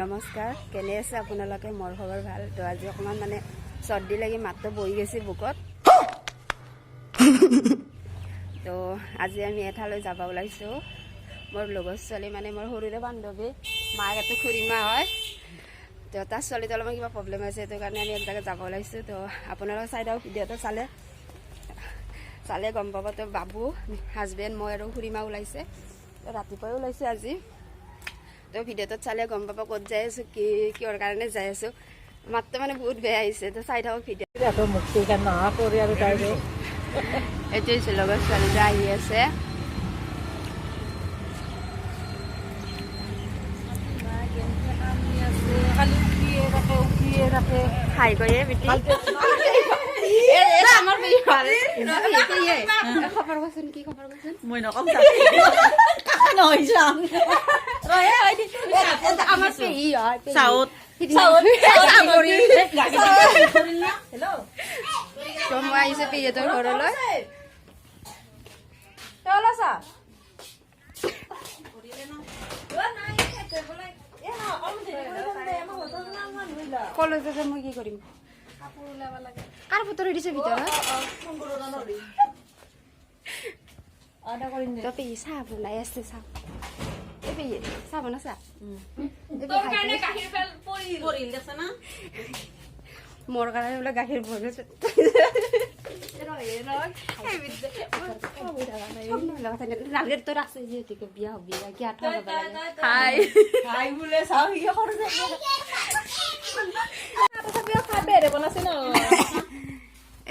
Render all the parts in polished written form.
নমস্কাৰ, কেনে আছে আপোনালোকে? মোৰ খবৰ ভাল। তো আজি অকণমান মানে চৰ্দি লাগি মাতটো বহি গৈছে বুকত। তো আজি আমি এঠালৈ যাব ওলাইছোঁ। মোৰ লগৰ ছোৱালী, মানে মোৰ সৰুৰে বান্ধৱী, মাক এটা খুৰীমা হয়। তো তাৰ ছোৱালীটো অলপমান কিবা প্ৰব্লেম আছে, সেইটো কাৰণে আমি এক জেগাত যাব ওলাইছোঁ। তো আপোনালোকে চাই থাকক, ভিডিঅ'টো চালে চালে গম পাব। তো বাবু, হাজবেণ্ড, মই আৰু খুৰীমা ওলাইছে। তো ৰাতিপুৱাই ওলাইছে আজি। তো ভিডিঅ'টোত চালে গম পাব ক'ত যাই আছোঁ, কি কিহৰ কাৰণে যাই আছোঁ। মাতটো মানে বহুত বেয়া আহিছে, তো চাই থাকক ভিডিঅ'। এইটো হৈছে লগৰ ছোৱালীটো আহি আছে। হাই গৈয়ে বেটি, আমাৰ খবৰ কচোন, কি খবৰ কচোন? মই নকম, নহয়। আমাৰ পেহী হয়। তো মই আহিছো পেহীহঁতৰ ঘৰলৈ। কলেজতে মই কি কৰিম? কাৰ ফটো দিছে ভিতৰত? তো পেহী চাহ বনাই আছে, চাহ। এই পেহী, চাহ বনাইছা? মোৰ কাৰণে বোলে গাখীৰ বনাইছে। নালাগে, তোৰ আছে যিহেতুকে বিয়া হবি।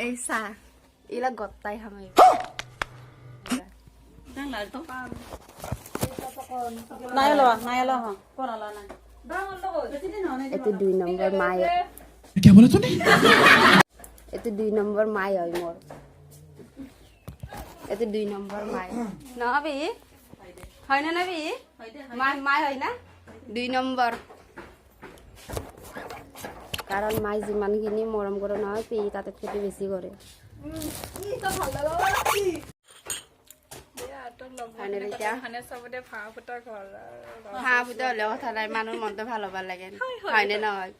এই চাহ এইবিলাক গত্তাই খাম। এইটো 2 নম্বৰ মাই, এইটো 2 নম্বৰ মাই হয় মোৰ। এইটো 2 নম্বৰ মাই নহয়, হয় না? নাবি মাই, মাই হয় না 2 নম্বৰ। কাৰণ মাই যিমানখিনি মৰম কৰে নহয়, পেহী তাতকৈ বেছি কৰে। হাঁহ ফুটা হ'লেও কথা নাই, মানুহৰ মনটো ভাল হ'ব লাগে, হয়নে নহয়?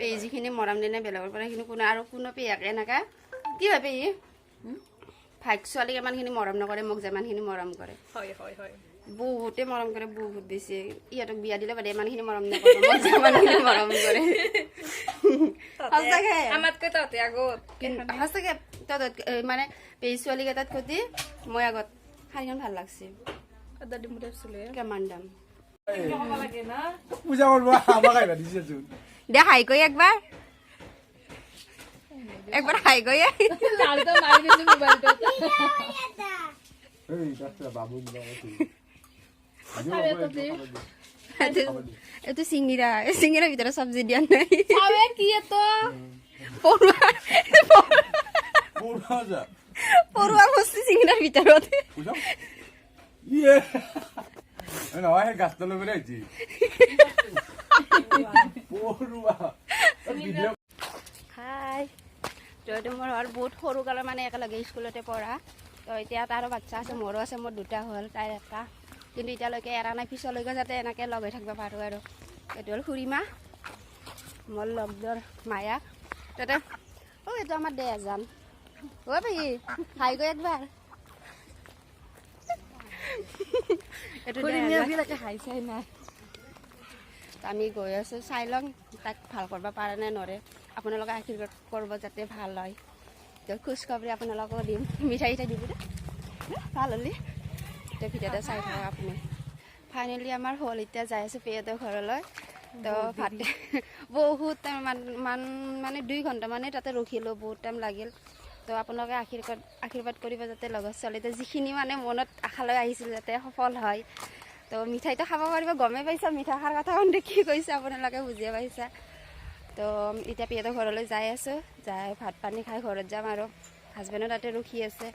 পেহী যিখিনি মৰম দিয়ে বেলেগৰ পৰা সেইখিনি কোনো আৰু কোনো পেহীয়াকে এনেকা কি হয়, পেহী ভাইক ছোৱালীক ইমানখিনি মৰম নকৰে, মোক যিমানখিনি মৰম কৰে। বহুতে মৰম কৰে, বহুত বেছি। ইহঁতক বিয়া দিলে বাদে ইমানখিনি মৰম নকৰে, মোক যিমানখিনি মৰম কৰে। সঁচাকে আমাতকৈ তহঁতে আগত। সঁচাকে তহঁত মানে পেহী ছোৱালীকেইটাত কতি মই আগত। শাৰীখন ভাল লাগছে। কিমান দাম? দে হাই কৰি একবাৰ, একবাৰ হাই কৰি। এইটো চিঙিৰা, চিঙিৰাৰ ভিতৰত চব্জি দিয়া নাই। কি পৰুৱা, পৰুৱা বস্তু চিঙিৰাৰ ভিতৰত। হাই, তো মোৰ আৰু বহুত সৰুকালৰ মানে একেলগে স্কুলতে পঢ়া। তো এতিয়া তাৰো বাচ্ছা আছে, মোৰো আছে। মোৰ দুটা হ'ল, তাইৰ এটা। কিন্তু এতিয়ালৈকে এৰা নাই, পিছলৈকে যাতে এনেকৈ লগ হৈ থাকিব পাৰোঁ। আৰু এইটো হ'ল খুৰীমা, মোৰ লগৰ মায়া। তাতে অ' এইটো আমাৰ দেহজান। অ' পেহী, হাই গৈ একবাৰ। আমি গৈ আছোঁ, চাই লওঁ তাক ভাল কৰিব পাৰে নে নৰে। আপোনালোকে আশীৰ্বাদ কৰিব যাতে ভাল হয়। তো খোজখবৰি আপোনালোকক দিম, মিঠাই চিঠাই দিব দে ভাল হ'লে। তো ভিডিঅ'টো চাই থাকক আপুনি। ফাইনেলি আমাৰ হ'ল, এতিয়া যাই আছোঁ পেহীহঁতৰ ঘৰলৈ। তো ভাত বহুত টাইম মান মানে 2 ঘণ্টা মানে তাতে ৰখিলোঁ, বহুত টাইম লাগিল। তো আপোনালোকে আশীৰ্বাদ কৰিব যাতে লগৰ ছোৱালীতে যিখিনি মানে মনত আশা লৈ আহিছিল যাতে সফল হয়। তো মিঠাইটো খাব পাৰিব, গমেই পাইছা মিঠাই খাৰ কথা শুনি কি কৈছে, আপোনালোকে বুজিয়ে পাইছা। তো এতিয়া পেহীহঁতৰ ঘৰলৈ যাই আছোঁ, যাই ভাত পানী খাই ঘৰত যাম। আৰু হাজবেণ্ডো তাতে ৰখি আছে,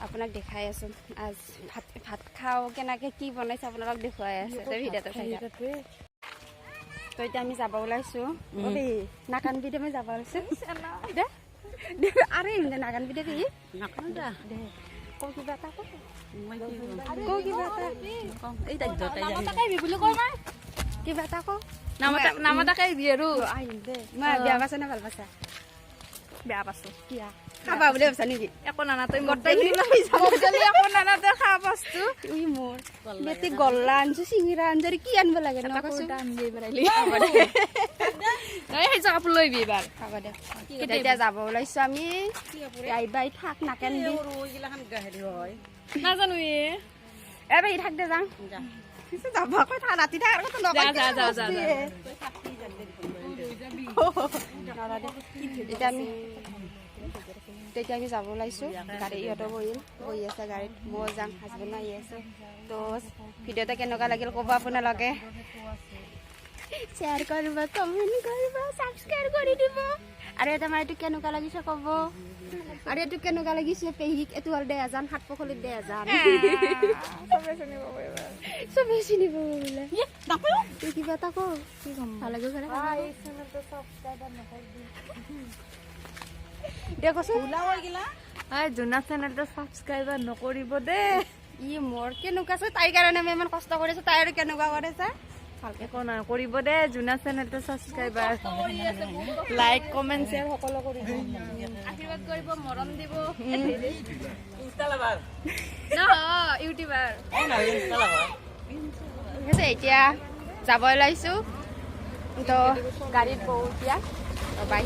আপোনাক দেখাই আছোঁ। আজ ভাত খাওঁ কেনেকৈ কি বনাইছে আপোনালোক দেখুৱাই আছে, ভিডিঅ'টো চাই। তো এতিয়া আমি যাব ওলাইছোঁ। নাকানবি দে, মই যাব ওলাইছোঁ দে। আৰে নাকানবি দে, পেহী দে। ক কিবা এটা, ক কিবা এটা, কিবা এটা ক। নামাতাকে আহিবি আৰু। আহিম দে। মই বেয়া পাইছা নে ভাল পাইছা? বেয়া পাইছো। কিয়া, খাবা বুলি ভাবছা নেকি? একো নানা তই। গোটেইখিনি লৈ যাম। মোক গেলি একো নানা তই খা বস্তু। ই মোৰ বেটি, গল্লা আনছো, চিঙিৰা আনছো, আৰু কি আনিব লাগে ন কচোন? আনবি এইবাৰ আহিলি। এই সেইযোৰ কাপোৰ লৈ আহিবি এইবাৰ। হ'ব দে। এতিয়া যাব ওলাইছো আমি। আহিবা থাক, নাকান্দি। নাজানো এ। এ বাই, থাক দে, যাওঁ। যাব কৈ থাক, ৰাতি থাক কথা নকয়। যা, যা, যা, যা। এতিয়া আমি যাব ওলাইছোঁ। গাড়ী ইহঁতো বহিল, বহি আছে গাড়ীত। ময়ো যাম, হাজবেণ্ডো আহি আছে। তো ভিডিঅ'টো কেনেকুৱা লাগিল ক'ব আপোনালোকে। শ্বেয়াৰ কৰিব, কমেণ্ট কৰিব, ছাবস্ক্ৰাইব কৰি দিব। আৰু এটা আমাৰ এইটো কেনেকুৱা লাগিছে ক'ব। আৰু এইটো কেনেকুৱা লাগিছে পেহীক? এইটো হ'ল দেহাজান, সাত পখলিত দেহাজান। চবে চিনি পাব এইবাৰ। চবেই চিনি পাব বোলে। তই কিবা এটা ক। ভাল লাগে ঘৰে দে, কচোন। জোনা চেনেলটো ছাবস্ক্ৰাইবাৰ নকৰিব দেই। ই মোৰ কেনেকুৱা আছে, তাইৰ কাৰণে আমি ইমান কষ্ট কৰিছো, তাই আৰু কেনেকুৱা কৰিছে ভালকে। একো নাই, কৰিব দেই জোনা চেনেলটো ছাবস্ক্ৰাইবাৰ, লাইক, কমেণ্ট, শ্বেয়াৰ সকলো কৰিব। আশীৰ্বাদ কৰিব, মৰম দিব। নহয়, ইউটিউবাৰ। ঠিক আছে, এতিয়া যাব ওলাইছো। তো গাড়ীত বহো এতিয়া। বাই।